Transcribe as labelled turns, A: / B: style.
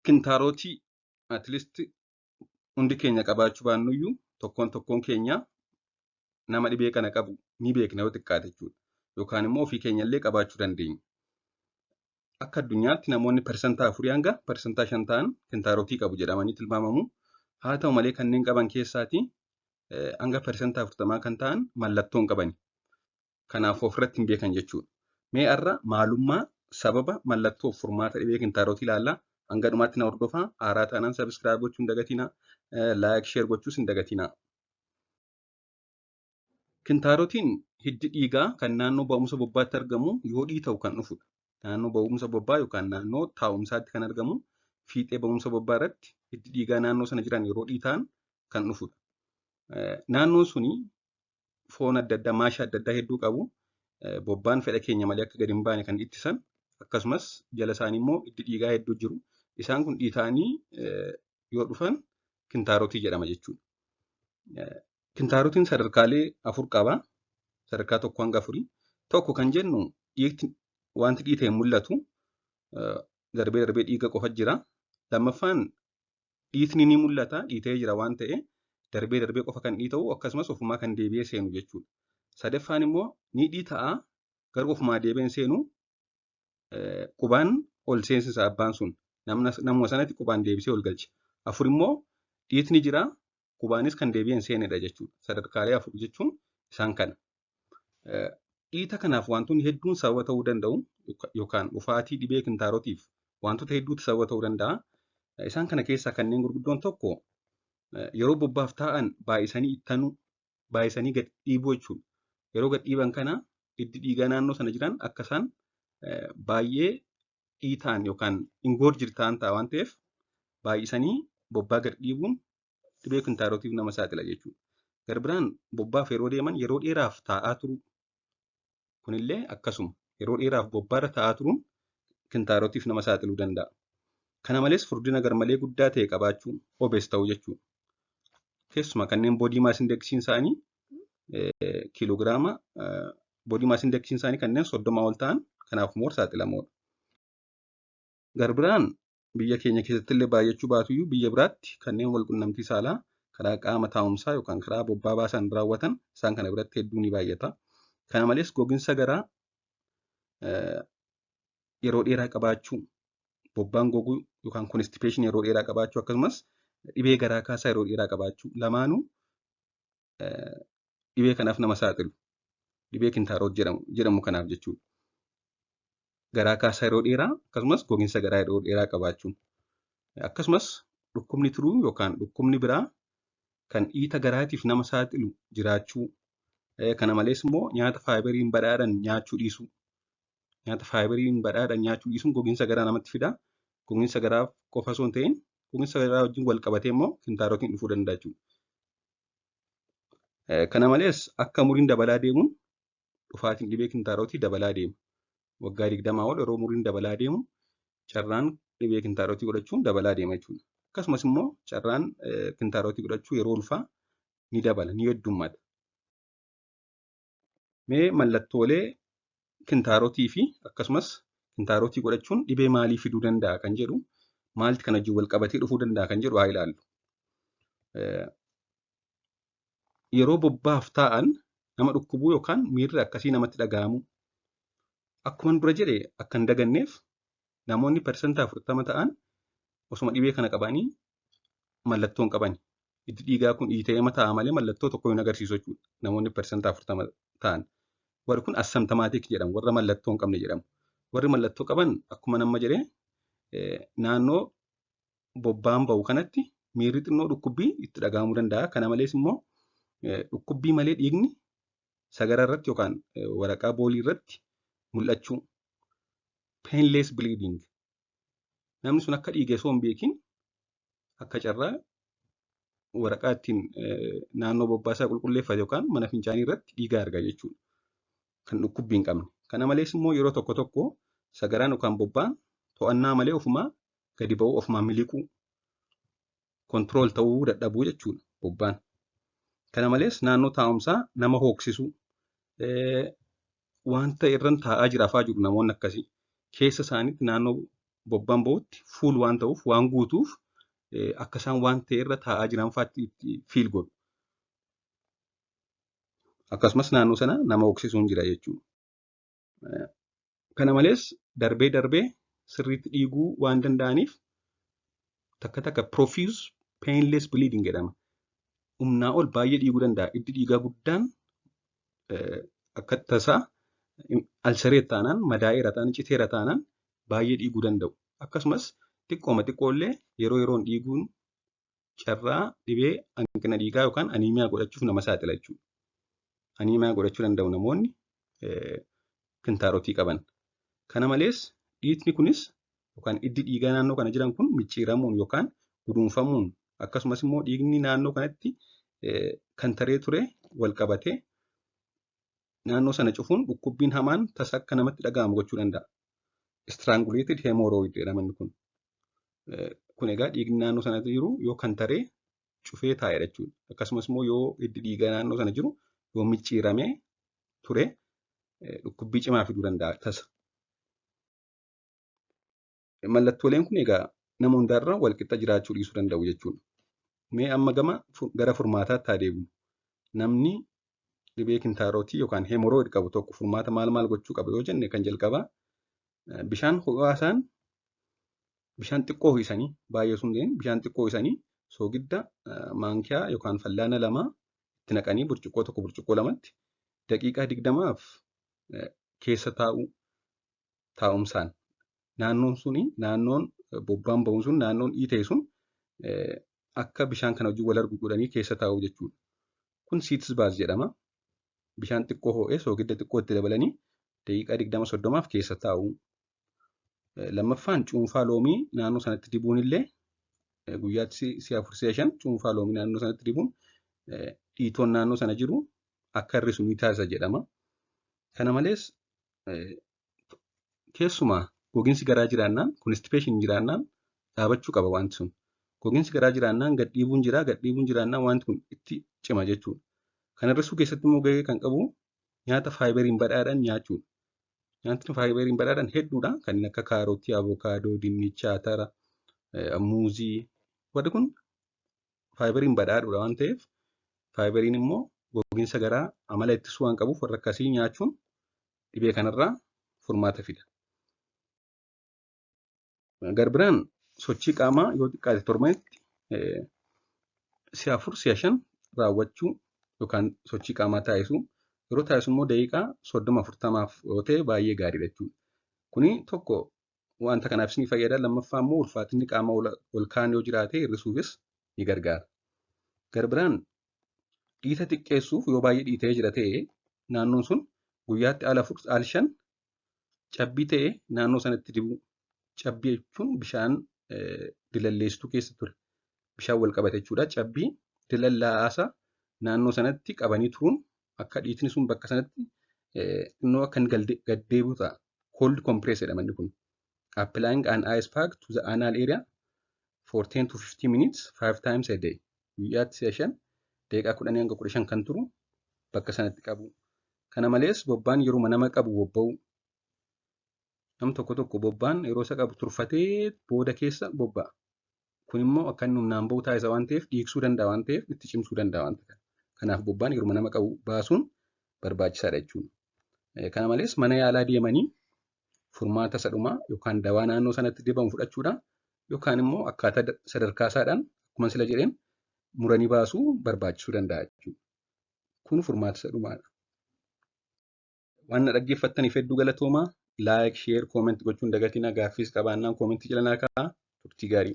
A: Kintaarotii at least hundi keenya qabaachuu baannuyyuu tokkoon tokkoon keenya nama dhibee kana qabu ni beekna yoo xiqqaate jechuudha. Yookaan immoo ofii keenya illee qabaachuu dandeenya. Akka addunyaatti namoonni 4% hanga 5% ta'an kintaarotii qabu jedhamanii tilmaamamu. Haa ta'u malee kanneen qaban keessaatii hanga 40% kan ta'an mallattoo hin qabani. Kanaaf ofirratti hin beekan jechuudha. Mee har'a maalummaa sababa mallattoo fi furmaata dhibee kintaarotii ilaallaa. Hanga dhumaatti na hordofaa. Haaraa taanaan subscribe gochuu hin dagatinaa. Like share gochuus hin dagatinaa. Kintaarotiin hiddi dhiigaa kan naannoo ba'umsa bobbaatti argamu yoo dhiita'u kan dhufudha. Naannoo ba'umsa bobbaa yookaan naannoo taa'umsaatti kan argamu fiixee ba'umsa bobbaa irratti hiddi dhiigaa naannoo sana jiran yeroo dhiita'an kan dhufudha. Naannoon suni foon adda addaa, maashaa adda addaa hedduu qabu. Bobbaan fedha keenya malee akka gadi hin baane kan ittisan akkasumas jala isaanii immoo hiddi dhiigaa hedduu jiru. Isaan kun dhiita'anii yoo dhufan kintaarotii jedhama jechuudha. Kintaarotiin sadarkaalee 4 qaba. Sadarkaa 1 hanga 4. Tokko kan jennu dhiigti wanti dhiita'e mul'atu darbee darbee dhiiga qofa jira. Lammaffaan dhiitni ni mul'ata, dhiita'ee jira waan ta'e darbee darbee qofa kan dhiita'u akkasumas ofumaa kan deebi'ee seenu jechuudha. Sadaffaan immoo ni dhiita'a garuu ofumaa deebi'ee seenu qubaan ol seensisa abbaan sun namuma sanatti qubaan deebisee ol galcha. 4 immoo dhiitni jira qubaanis kan deebi'ee hin seenedha jechuudha. Sadarkaalee 4 jechuun isaan kana. Dhiita kanaaf wantoonni hedduun sababa ta'uu danda'u yookaan dhufaatii dhibee kintaarotiif wantoota hedduutu sababa ta'uu danda'a. Isaan kana keessaa kanneen gurguddoon tokko yeroo bobbaaf taa'an baay'isanii ittanuu, baay'isanii gad dhiibuu jechuudha. Yeroo gad dhiiban kana hiddi dhiigaa naannoo sana jiran akka isaan baay'ee dhiitaan yookaan ingorged ta'an ta'a waan ta'eef baay'isanii bobbaa gad dhiibuun dhibee kintaarotiif nama saaxila jechuudha. Garbiraan bobbaaf yeroo deeman yeroo dheeraaf taa'aa turuu. Kunillee akkasuma yeroo dheeraaf bobbaarra taa'aa turuun kintaarotiif nama saaxiluu danda'a. Kana malees furdina garmalee guddaa ta'e qabaachuu, obese ta'uu jechuudha. Keessumaa kanneen body mass indexiin isaanii kiiloogiraama body mass indexiin isaanii kanneen 30 ol ta'an kanaaf immoo saaxilamoodha. Garbiraan biyya keenya keessatti illee baay'achuu baatuyyuu biyya biraatti kanneen wal qunnamtii saalaa karaa qaama taa'umsaa yookaan karaa bobbaa baasan raawwatan isaan kana biratti hedduu ni baay'ata. Kana malees gogiinsa garaa yeroo dheeraa qabaachuu, bobbaan goguu yookaan constipation yeroo dheeraa qabaachuu akkasumas dhibee garaa kaasaa yeroo dheeraa qabaachuu lamaanuu dhibee kanaaf nama saaxilu. Dhibee kintaarot jedhamu kanaaf jechuudha. Garaa kaasaa yeroo dheeraa akkasumas gogiinsa garaa yeroo dheeraa qabaachuun. Akkasumas dhukkubni tiruu yookaan dhukkubni biraa kan dhiita garaatiif nama saaxilu jiraachuu. Kana malees immoo nyaata faayiberiin badhaadhan nyaachuu dhiisuu. Nyaata faayiberiin badhaadhan nyaachuu dhiisuun gogiinsa garaa namatti fida. Gogiinsa garaa qofa osoo hin ta'in gogiinsa garaa wajjin wal qabatee immoo kintaarotiin dhufuu danda'a jechuudha. Kana malees akka umuriin dabalaa deemuun dhufaatiin dhibee kintaarotii dabalaa deema. Waggaa 20 ol yeroo umuriin dabalaa deemu carraan dhibee kintaarotii godhachuun dabalaa deema jechuudha. Akkasumas immoo carraan kintaarotii godhachuu yeroo ulfaa ni dabala, ni heddummata. Mee mallattoolee kintaarotii fi akkasumas kintaarotii godhachuun dhibee maalii fiduu danda'a kan jedhu maalti kana wajjin wal qabatee dhufuu danda'a kan jedhu haa ilaallu. Yeroo bobbaaf taa'an nama dhukkubuu yookaan miirri akkasii namatti dhaga'amu. Akkuma dura jedhe akka hin daganneef namoonni 40% ta'an osuma dhibee kana qabanii mallattoo hin qabani. Hiddi dhiigaa kun dhiita'ee ta'a malee mallattoo tokko hin agarsiisu jechuudha. Namoonni 40% ta'an. Warri kun asymptomatic jedhamu, warra mallattoo hin qabne jedhamu. Warri mallattoo qaban akkuma nama jedhee naannoo bobbaan ba'u kanatti miirri xinnoo dhukkubbii itti dhaga'amuu danda'a. Kana malees immoo dhukkubbii malee dhiigni sagara irratti yookaan waraqaa boolii irratti mul'achuu. Painless bleeding. Namni sun akka dhiige osoo hin beekin akka carraa waraqaa ittiin naannoo bobbaasaa qulqulleeffate yookaan mana fincaanii irratti dhiiga arga jechuudha. Kan dhukkubbii hin qabne. Kana malees immoo yeroo tokko tokko sagaraan yookaan bobbaan to'annaa malee ofumaa gadi ba'uu, ofumaa miliquu, control ta'uu dadhabuu jechuudha bobbaan. Kana malees naannoo taa'umsaa nama hooksisuu, wanta irran taa'aa jira afaa jiru namoonni akkasii keessa isaaniitti naannoo bobbaan ba'utti full waan ta'uuf, waan guutuuf, akka isaan waan ta'e irra taa'aa jiran fa'aatti itti feel godhu. Akkasumas naannoo sana nama hoksisuun jira jechuudha. Kana malees darbee darbee sirriitti dhiiguu waan danda'aniif takka takka profuse painless bleeding jedhama. Humnaa ol baay'ee dhiiguu danda'a. Hiddi dhiigaa guddaan akka tasaa ulcerate taanaan, madaa'eera taanaan, citeera taanaan baay'ee dhiiguu danda'u. Akkasumas xiqqooma xiqqoollee yeroo yeroon dhiiguun carraa dhibee hanqina dhiigaa yookaan anemia godhachuuf nama saaxila jechuudha. Anemia godhachuu danda'u namoonni kintaarotii qaban. Kana malees dhiigni kunis yookaan hiddi dhiigaa naannoo kana jiran kun micciiramuun yookaan guduunfamuun, akkasumas immoo dhiigni naannoo kanatti kan taree ture wal qabatee naannoo sana cufuun dhukkubbiin hamaan tasa akka namatti dhaga'amu gochuu danda'a. Strangulated hemorrhoid jedhama inni kun. Kun egaa dhiigni naannoo sana jiru yoo kan taree cufee taa'edha jechuudha. Akkasumas immoo yoo hiddi dhiigaa naannoo sana jiru yoo micciiramee ture dhukkubbii cimaa fiduu danda'a tasa. Mallattooleen kun egaa nama hundaarra walqixa jiraachuu dhiisuu danda'u jechuudha. Mee amma gara furmaataatti haa deebinu. Namni dhibee kintaarotii yookaan hemorrhoid qabu tokko furmaata maal maal gochuu qaba yoo jenne, kan jalqabaa bishaan ho'aasaan, bishaan xiqqoo ho'isanii, baay'ee osoo hin ta'in bishaan xiqqoo ho'isanii, soogidda maankiyaa yookaan fallaana 2 itti naqanii burcuqqoo tokko burcuqqoo 2tti daqiiqaa 20f keessa taa'uu. Taa'umsaan naannoon suni, naannoon bobbaan ba'uun sun, naannoon dhiitee sun akka bishaan kana wajjin wal argu godhanii keessa taa'uu jechuudha. Kun sitz bath jedhama. Bishaan xiqqoo ho'ee soogidda xiqqoo itti dabalanii daqiiqaa 20 30f keessa taa'uu. Lammaffaan cuunfaa loomii naannoo sanatti dibuun illee, guyyaatti si'a 4 si'a 5 cuunfaa loomii naannoo sanatti dibuun dhiitoon naannoo sana jiru akka hir'isu ni taasisa jedhama. Kana malees keessumaa gogiinsi garaa jiraannaan, constipation jiraannaan dhaabachuu qaba wanti sun. Gogiinsi garaa jiraannaan gad dhiibuun jira, gad dhiibuun jiraannaan wanti kun itti cima jechuudha. Kana hir'isuu keessatti immoo gahee kan qabu nyaata fiberiin badhaadhan nyaachuudha. Nyaatni fiberiin badhaadhan hedduudha. Kanneen akka kaarotii, avokaadoo, dinnicha, atara, muuzii. Warri kun fiberiin badhaadhuudha waan ta'eef, fiberiin immoo gogiinsa garaa amala ittisuu waan qabuuf, warra akkasii nyaachuun dhibee kanarraa furmaata fida. Garbiraan sochii qaamaa yoo xiqqaate torbanitti si'a 4 si'a 5 raawwachuu yookaan sochii qaamaa taasisuu, yeroo taasisu immoo daqiiqaa 30 40f yoo ta'e baay'ee gaariidha jechuudha. Kuni tokko wanta kanaafis ni fayyada, lammaffaa immoo ulfaatinni qaama ol kaan yoo jiraate hir'isuufis ni gargaara. Garbiraan dhiita xiqqeessuuf, yoo baay'ee dhiitee jira ta'e naannoon sun, guyyaatti al 4 al 5 cabbii ta'e naannoo sanatti dibuu. Cabbii jechuun bishaan dilalleessituu keessa ture. Bishaan wal qabate jechuudha. Cabbii dilallaa'aasaa naannoo sanatti qabanii turuun akka dhiitni sun bakka sanatti xinnoo akka inni gad deebi'u ta'a. Cold compress jedhama inni kun. Applying an ice pack to the anal area for 10 to 15 minutes five times a day. Guyyaatti si'a 5 daqiiqaa 10 hanga 15 kan turu bakka sanatti qabu. Kana malees bobbaan yeruma nama qabu bobba'u. Nam tokko tokko bobbaan yeroo isa qabu turfatee booda keessa bobba'a. Kun immoo akka inni humnaan bahu taasisa waan ta'eef, dhiigsuu danda'a waan ta'eef, itti cimsuu danda'a waan ta'eef. Kanaaf bobbaan yeruma nama qabu baasuun barbaachisaadha jechuudha. Kana malees mana yaalaa deemanii furmaata isa dhumaa yookaan dawaa naannoo sanatti dibamu fudhachuudha yookaan immoo akkaataa sadarkaa isaadhaan akkuma sila jedheen muranii baasuu barbaachisuu danda'a jechuudha. Kun furmaata isa dhumaadha. Waan na dhaggeeffattaniif hedduu galatoomaa. Like, share, comment gochuun dagatinaa. Gaaffiis qabaannaan commentii jala naa kaa'aa. Turtii gaarii.